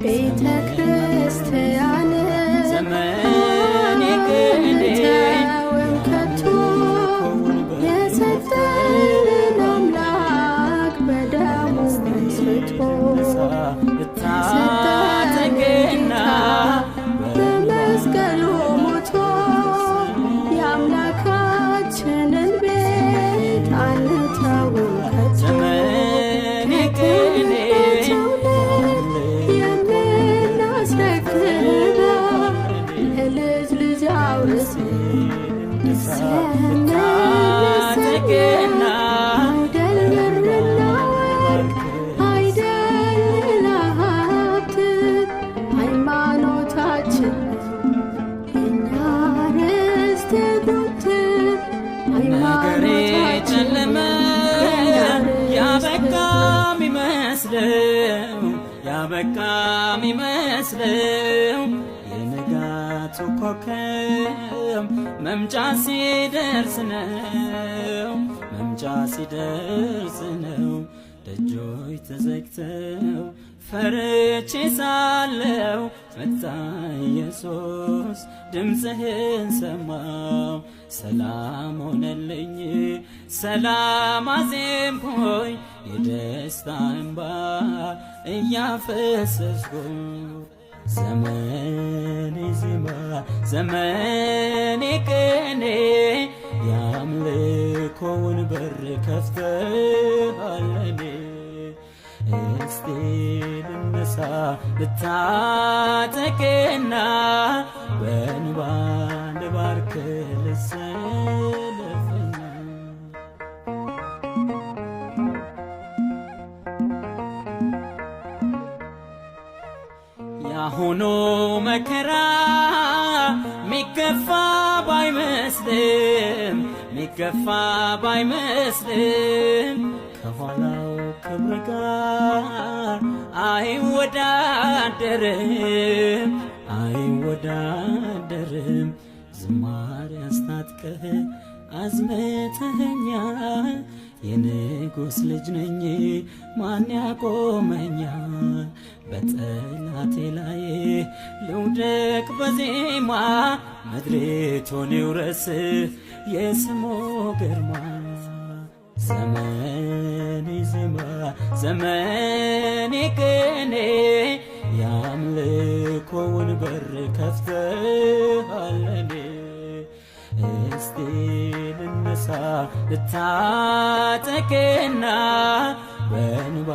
ቤተ ክርስቲያንን ዘመኔ ቅኔ አንተውም ከቶ፣ የሰጠንን አምላክ በደሙ መስርቶ፣ ልታጠቅና በመስቀሉ ሞቶ፣ የአምላካችንን ቤት አንተውም ከቶ። ዘመኔ ቅኔ የምናስረክበው ለልጅ ልጅ አውርሰን ልታጠቅና አይደል ብርና ወርቅ፣ አይደል ሀብት፣ ሃይማኖታችን የኛ ርስት ጉልት። ነገሬ ሃይማኖታችን ጨለመ የኛ ያበቃ ርስት ሚመስለው፣ ያበቃ ሚመስለው፣ የንጋቱ ኮከብ መምጫ ሲደርስ ነው፣ መምጫ ሲደርስ ነው። ደጆች ተዘግተው ፈርቼ ሳለው መጣ ኢየሱስ፣ ድምፅህን ሰማው፣ ሰላም ሆነልኝ፣ ሰላም አዜምኩኝ የደስታ እንባ እያፈሰስኩ። ዘመኔ ዜማ፣ ዘመኔ ቅኔ፣ የአምልኮውን በር ከፍተሃል ለኔ። እስቲ ልነሳ ልታጠቅና በእንባ ልባርክ ልሰለፍና። ያሁኑ መከራ ሚገፋ ባይመስልም፣ ሚገፋ ባይመስልም፣ ከኋላው ክብር ጋር አይወዳደርም፣ አይወዳደርም። ዝማሬ አስታጥቀህ አዝምተኸኛል፣ የንጉሥ ልጅ ነኝ፣ ማን ያቆመኛል? በጠላቴ ላይ ልውደቅ በዜማ፣ ምድሪቱን ይውረስ የስሙ ግርማ። ዘመኔ ዜማ፣ ዘመኔ ቅኔ፣ የአምልኮውን በር ከፍተሃል ለኔ። እስቲ ልነሳ ልታጠቅና በእንባ